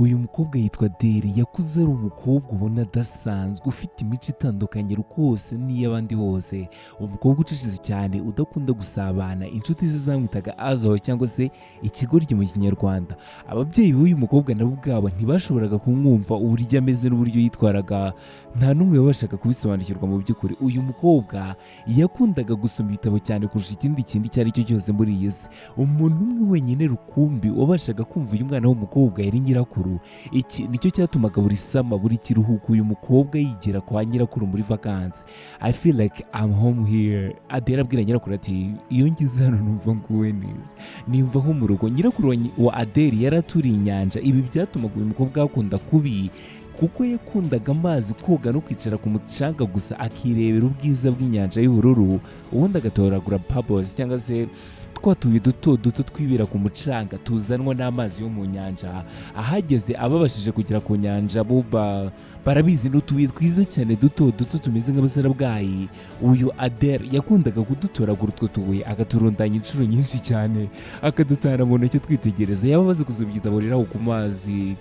Uyu mukobwa yitwa Adele. Yakuze ari umukobwa ubona adasanzwe, ufite imico itandukanye rwose n'iy'abandi bose. Umukobwa ucecetse cyane, udakunda gusabana. Inshuti ze zamwitaga azoho cyangwa se ikigoryi mu Kinyarwanda. Ababyeyi b'uyu mukobwa nabo ubwabo ntibashoboraga kumwumva uburyo ameze n'uburyo yitwaraga. Nta n'umwe wabashaga kubisobanukirwa. Mu by'ukuri, uyu mukobwa yakundaga gusoma ibitabo cyane kurusha ikindi kintu icyo ari cyo cyose muri iyi si. Umuntu umwe wenyine rukumbi wabashaga kumva uyu mwana w'umukobwa yari nyirakuru. Iki nicyo cyatumaga buri summer, buri kiruhuko, uyu mukobwa yigira kwa nyirakuru muri vakansi. "I feel like I'm home here," Adele abwira nyirakuru ati: "Iyo ngeze hano numva nguwe neza, nimva nko mu rugo." Nyirakuru wa Adele yari aturiye inyanja. Ibi byatumaga uyu mukobwa akunda kubi, kuko yakundaga amazi, koga no kwicara ku mucanga gusa, akirebera ubwiza bw'inyanja y'ubururu, ubundi agatoragura pebbles cyangwa se twa tubuye duto duto twibera ku mucanga tuzanwa n'amazi yo mu nyanja. Ahageze, ababashije kugera ku nyanja bo barabizi, ni utubuye twiza cyane duto duto tumeze nk'amasarabwayi. Uyu Adele yakundaga kudutoragura utwo tubuye, akaturundanya inshuro nyinshi cyane, akadutara mu ntoki twitegereza. Yaba amaze gusoma igitabo rero aho ku mazi,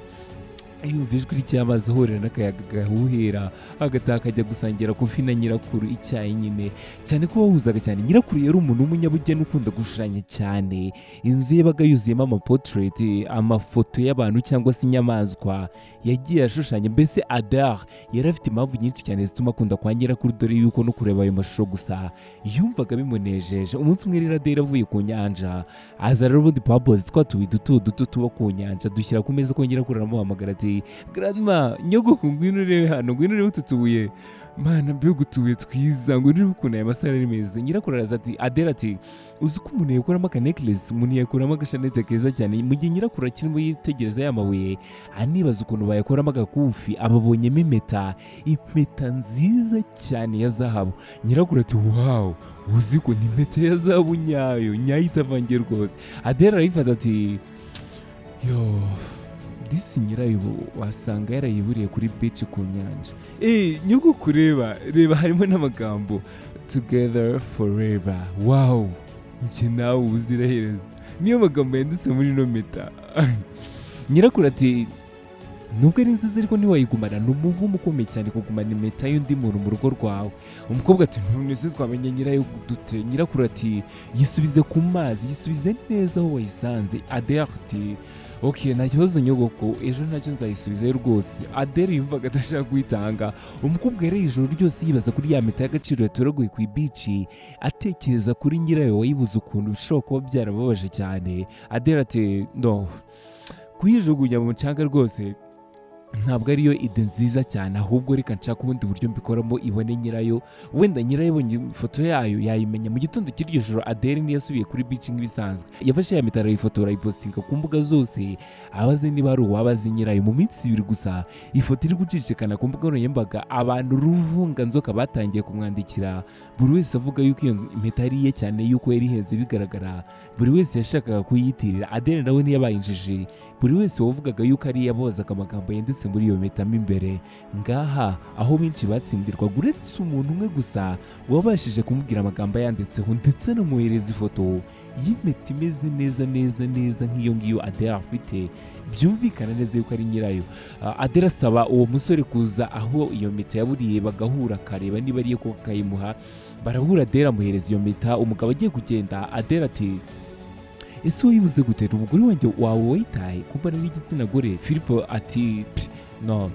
yumva ijwi ry'amazi ahurira n'akayaga gahuhera, agataha akajya gusangira coffee na nyirakuru, icyayi nyine, cyane ko bahuzaga cyane. Nyirakuru yari umuntu w'umunyabugeni ukunda gushushanya cyane. Inzu ye yabaga yuzuyemo amaportrait, amafoto y'abantu cyangwa se inyamaswa yagiye ashushanya. Mbese Adele yari afite impamvu nyinshi cyane zituma akunda kwa nyirakuru, dore yuko no kureba ayo mashusho gusa yumvaga bimunejeje. Umunsi umwe rero, Adele avuye ku nyanja, aza rero ubundi pebbles, twa tubuye duto duto tuba ku nyanja, dushyira ku meza ko nyirakuru aramuhamagara ati: "Grandma, nyogoko, ngwino urebe hano, ngwino urebe utu tubuye. Mana, mbega utubuye twiza! Ngwino urebe ukuntu aya masaro ari meza." Nyirakuru araza ati: "Adele," ati, "uzi ko umuntu yakuramo aka necklace, umuntu yakuramo agashanete keza cyane?" Mu gihe nyirakuru akirimo yitegereza ya mabuye, anibaza ukuntu bayakuramo agakufi, ababonyemo impeta, impeta nziza cyane ya zahabu. Nyirakuru ati: "Wow, uzi ko ni impeta ya zahabu nyayo nyayo itavangiye rwose?" Adele arayifata ati: "Yo, disi nyirayo wasanga yarayiburiye kuri beach, ku nyanja. Nyogokuru, reba, reba, harimo n'amagambo 'together forever'. Wow, njye nawe ubuziraherezo." Niyo magambo yanditse muri ino mpeta. Nyirakuru ati: "Nubwo ari nziza, ariko ntiwayigumana. Ni umuvumo ukomeye cyane kugumana impeta y'undi muntu mu rugo rwawe." Umukobwa ati: "None se twamenye nyirayo dute?" Nyirakuru ati: "Yisubize ku mazi, yisubize neza aho wayisanze." Adele ati: "Ok, nta kibazo nyogoko, ejo ntacyo nzayisubizayo rwose." Adele yumvaga adashaka kuyitanga. Umukobwa yari ijoro ryose yibaza kuri ya mpeta y'agaciro yatoraguye ku ibeach, atekereza kuri nyirayo wayibuze, ukuntu bishobora kuba byarababaje cyane. Adele ati: "No kuyijugunya mu mucanga rwose ntabwo ariyo idée nziza cyane, ahubwo reka nshaka ubundi buryo mbikoramo ibone nyirayo. Wenda nyirayo ibonye ifoto yayo yayimenya." Mu gitondo cy'iryo joro, Adele ntiyasubiye kuri beach nk'ibisanzwe. Yafashe ya mpeta, arayifotora, ayipostinga ku mbuga zose, abaze niba hari uwaba azi nyirayo. Mu minsi 2 gusa, ifoto iri gucicikana ku mbuga nkoranyambaga, abantu ruvunganzoka batangiye kumwandikira, buri wese avuga yuko iyo mpeta ari iye, cyane yuko yari ihenze bigaragara. Buri wese yashakaga kuyiyitirira. Adele nawe ntiyabaye injiji. Buri wese wavugaga yuko ari iye yabazaga amagambo yanditse muri iyo mpeta mo imbere. Ngaha aho benshi batsindirwaga, uretse umuntu umwe gusa wabashije kumubwira amagambo yanditseho, ndetse anamwohereza ifoto y'impeta imeze neza neza neza nk'iyo ngiyo Adele afite. Byumvikana neza yuko ari nyirayo. Adele asaba uwo musore kuza aho iyo mpeta yaburiye, bagahura, akareba niba ariyo koko akayimuha. Barahura, Adele amuhereza iyo mpeta. Umugabo agiye kugenda, Adele ati: "Ese wayibuze gute? Umugore wanjye wawe wayitaye kumbana n'igitsina gore?" Philip ati: "Pff, no,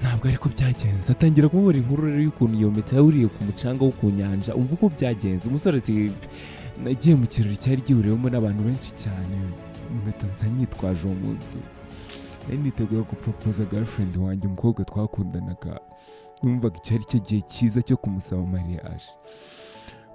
ntabwo ariko byagenze." Atangira kumubara inkuru rero y'ukuntu iyo mpeta yaburiye ku mucanga wo ku nyanja. Umva uko byagenze. Umusore ati: "Nagiye mu kirori cyari gihuriwemo n'abantu benshi cyane, impeta nsa nyitwaje. Uwo munsi nari niteguye guporopoza girlfriend wanjye, umukobwa twakundanaga. Numvaga icyo ari cyo gihe cyiza cyo kumusaba mariage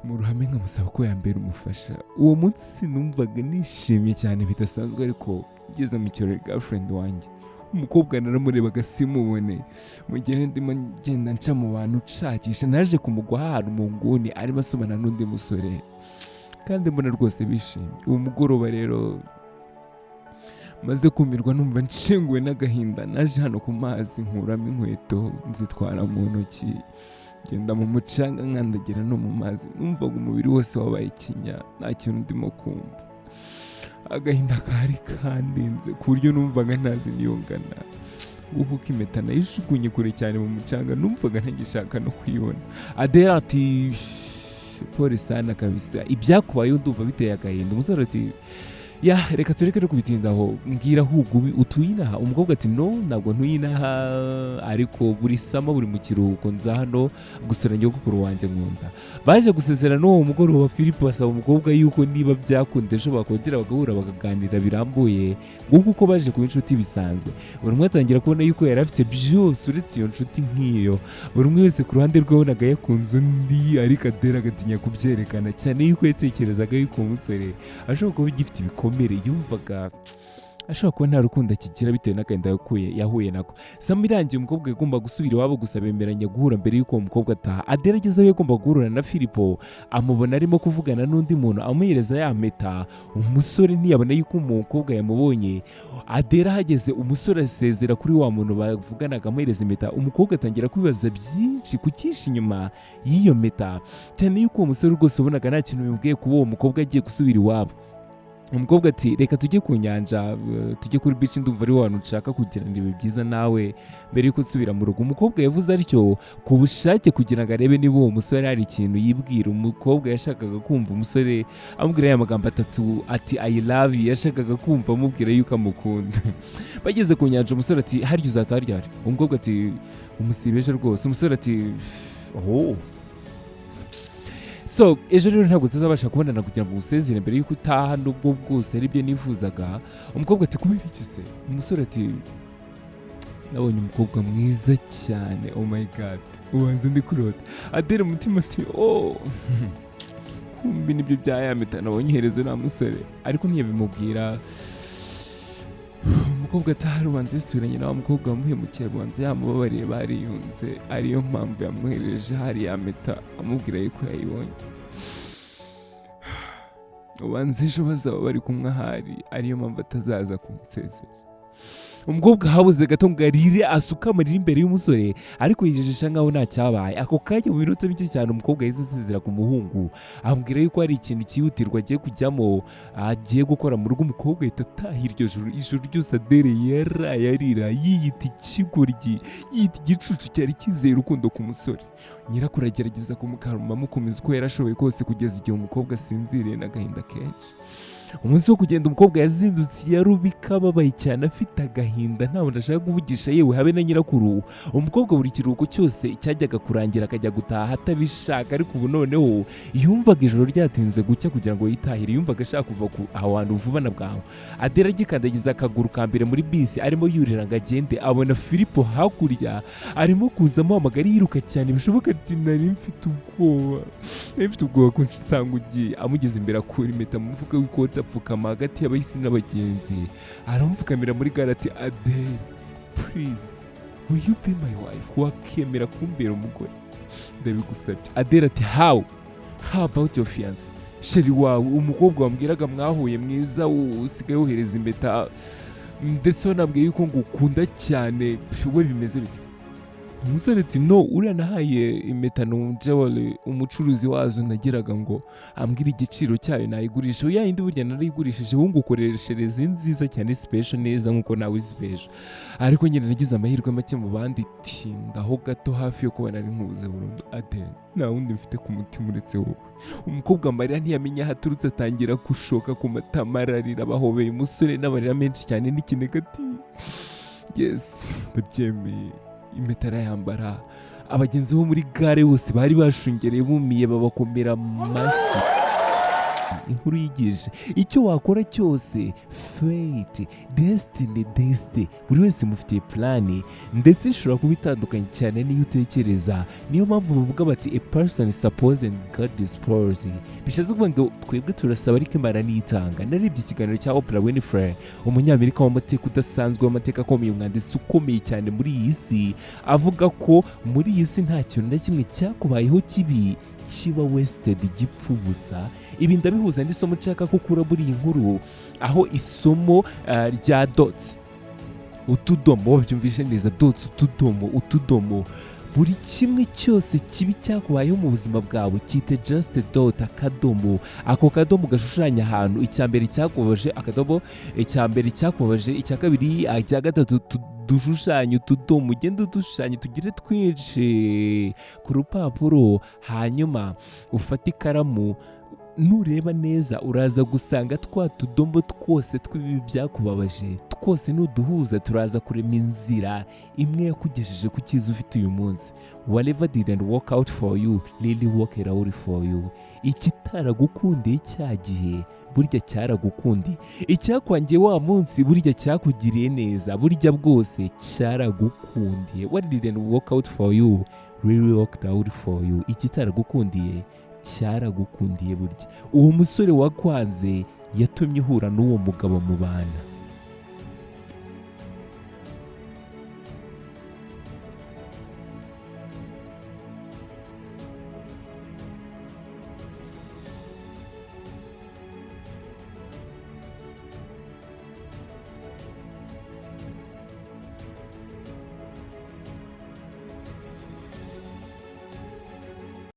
mu ruhame, nkamusaba ko yambera umufasha. Uwo munsi numvaga nishimye cyane bidasanzwe, ariko ngeze mu kirori, girlfriend wanjye, umukobwa, naramurebaga simubone. Mu gihe ndimo ngenda nca mu bantu nshakisha, naje kumugwa ahantu mu nguni arimo asomana n'undi musore, kandi mbona rwose bishimye. Uwo mugoroba rero, maze kumirwa, numva nshenguwe n'agahinda, naje hano ku mazi, nkuramo inkweto, nzitwara mu ntoki, ngenda mu mucanga, nkandagira no mu mazi. Numvaga umubiri wose wabaye ikinya, nta kintu ndimo kumva. Agahinda kari kandenze ku buryo numvaga ntazi niyo ngana. Ubu impeta nayijugunye kure cyane mu mucanga, numvaga ntagishaka no kuyibona. Adela ati: "Pole sana kabisa, ibyakubayeho ndumva biteye agahinda." Umusore ati: "Ya, reka tureke no kubitindaho, mbwira ahubwo, utuye inaha?" Umukobwa ati: "No, ntabwo ntuye inaha, ariko buri summer, buri mu kiruhuko nza hano gusura nyogokuru wanjye nkunda." Baje gusezerana n'uwo mugoroba. Philip asaba umukobwa yuko niba byakunda ejo bakongera bagahura bakaganira birambuye. Nguko uko baje kuba inshuti bisanzwe. Buri umwe atangira kubona yuko yari afite byose uretse iyo nshuti nk'iyo. Buri umwe wese ku ruhande rwe wabonaga yakunze undi, ariko Adele agatinya kubyerekana cyane yuko yatekerezaga yuko uwo musore ashobora kuba agifite ibikomere. Yumvaga ashobora kuba nta rukundo akigira bitewe n'agahinda yahuye nako. Summer irangiye, umukobwa yagomba gusubira iwabo, gusa bemeranya guhura mbere y'uko uwo mukobwa ataha. Adele ageze aho yagomba guhura na Filipo, amubona arimo kuvugana n'undi muntu amuhereza ya mpeta. Umusore ntiyabona yuko umukobwa yamubonye. Adele ahageze, umusore asezera kuri wa muntu bavuganaga amuhereza impeta. Umukobwa atangira kwibaza byinshi ku cyinshi inyuma y'iyo mpeta, cyane yuko uwo musore rwose ubonaga nta kintu bimubwiye kuba uwo mukobwa agiye gusubira iwabo. Umukobwa ati: "Reka tujye ku nyanja, tujye kuri beach, ndumva ari hantu nshaka kugirana ibihe byiza nawe mbere yuko nsubira mu rugo." Umukobwa yavuze atyo ku bushake kugira ngo arebe niba uwo musore hari ikintu yibwira. Umukobwa yashakaga kumva umusore amubwira aya magambo atatu ati: "I love you." Yashakaga kumva amubwira yuko amukunda. Bageze ku nyanja, umusore ati: "Harya uzataha ryari?" Umukobwa ati: "Umusibe ejo rwose." Umusore ati: "Oh, so ejo rero ntabwo tuzabasha kubonana kugira ngo usezere mbere y'uko utaha, nubwo bwose aribyo nifuzaga." Umukobwa ati: "Kubera iki se?" Umusore ati: "Nabonye umukobwa mwiza cyane. Oh my God, ubanza ndi kurota." Adele umutima ati: "Oh, kumbi nibyo bya ya mpeta nabonye iherezo nta musore." Ariko ntiyabimubwira. Umukobwa ataha, ubanza yisubiranye na wa mukobwa wamuhemukiye, ubanza yamubabariye, bariyunze, ariyo mpamvu yamwoherereje hari ya mpeta amubwira yuko yayibonye. Ubanza ejo bazaba bari kumwe ahari, ariyo mpamvu atazaza kunsezera. Umukobwa habuze gato ngo arire, asuke amarira imbere y'umusore, ariko yijijisha nkaho nta cyabaye. Ako kanya, mu minota mike cyane, umukobwa yahise asezera ku muhungu, amubwira yuko hari ikintu cyihutirwa agiye kujyamo, agiye gukora mu rugo. Umukobwa ahita ataha iryo joro. Ijoro ryose Adele yaraye arira, yiyita ikigoryi, yiyita igicucu cyari cyizeye urukundo ku musore. Nyirakuru agerageza kumukaruma, amukomeza uko yarashoboye kose, kugeza igihe umukobwa asinziriye n'agahinda kenshi. Umunsi wo kugenda, umukobwa yazindutse yarubika ababaye cyane, afite agahinda, nta muntu ashaka kuvugisha, yewe habe na nyirakuru. Umukobwa buri kiruhuko cyose cyajyaga kurangira akajya gutaha atabishaka, ariko ubu noneho yumvaga ijoro ryatinze gucya kugira ngo yitahire. Yumvaga ashaka kuva ku aho hantu vuba na bwangu. Adele agikandagiza akaguru ka mbere muri bisi, arimo yurira ngo agende, abona Filipo hakurya arimo kuza amuhamagara yiruka cyane bishoboka. Ati: "Nari mfite ubwoba, nari mfite ubwoba ko nsanga ugiye." Amugeze imbere, akura impeta mu mufuka w'ikoti, apfukama hagati y'abahisi n'abagenzi, aramupfukamira muri gare, ati: "Adele, please, will you be my wife? Wakemera kumbera umugore? Ndabigusabye." Adele ati: How about your fiance, chéri wawe, umukobwa wambwiraga mwahuye mwiza, usigaye wohereza impeta, ndetse wanabwiye yuko ngukunda cyane, we bimeze bite?" Umusore ati: "No, uriya nahaye impeta ni Jewel, umucuruzi wazo. Nagiraga ngo ambwire igiciro cyayo nayigurisha. Ya yindi burya narayigurishije, ubu ngukoreshereza nziza cyane, special neza nkuko nawe special, ariko nyine nagize amahirwe make mu bandi, tindaho gato hafi yo kuba nari nkubuze burundu. Adele, nta wundi mfite ku mutima uretse wowe." Umukobwa amarira ntiyamenya aho aturutse, atangira gushoka ku matama, ararira, bahobeye umusore n'amarira menshi cyane n'ikiniga, ati: "Yes, ndabyemeye." Impeta arayambara. Abagenzi bo muri gare bose bari bashungereye bumiye, babakomera amashyi. Inkuru yigisha: icyo wakora cyose, fate, destiny, destiny, buri wese mufitiye plan, ndetse ishobora kuba itandukanye cyane n'iyo utekereza. Niyo mpamvu bavuga bati: "A person suppose and God dispose." Bishatse kuvuga ngo twebwe turasaba, ariko Imana nitanga. Narebye ikiganiro cya Oprah Winfrey, umunyamerika w'amateka udasanzwe, w'amateka akomeye, umwanditsi ukomeye cyane muri iyi si, avuga ko muri iyi si nta kintu na kimwe cyakubayeho kibi kiba wasted, gipfa ubusa. Ibi ndabihuza n'isomo nshaka ko ukura muri iyi nkuru, aho isomo rya dots, utudomo, wabyumvishe neza, dots, utudomo, utudomo. Buri kimwe cyose kibi cyakubayeho mu buzima bwawe, cyite just a dot, akadomo. Ako kadomo gashushanya ahantu icya mbere cyakubabaje, akadomo, icya mbere cyakubabaje, icya kabiri, icya gatatu, dushushanye utudomo. Ugende udushushanye tugire twinshi ku rupapuro, hanyuma ufate ikaramu. Nureba neza, uraza gusanga twa tudomo twose tw'ibibi byakubabaje twose nuduhuza, turaza kurema inzira imwe yakugejeje ku cyiza ufite uyu munsi. Whatever didn't work out for you really worked out for you. Ikitaragukundiye cya gihe, burya cyaragukundiye. Icyakwangiye wa munsi, burya cyakugiriye neza. Burya bwose cyaragukundiye. What didn't work out for you really worked out for you. Ikitaragukundiye cyaragukundiye. Burya uwo musore wakwanze yatumye uhura n'uwo mugabo mubana.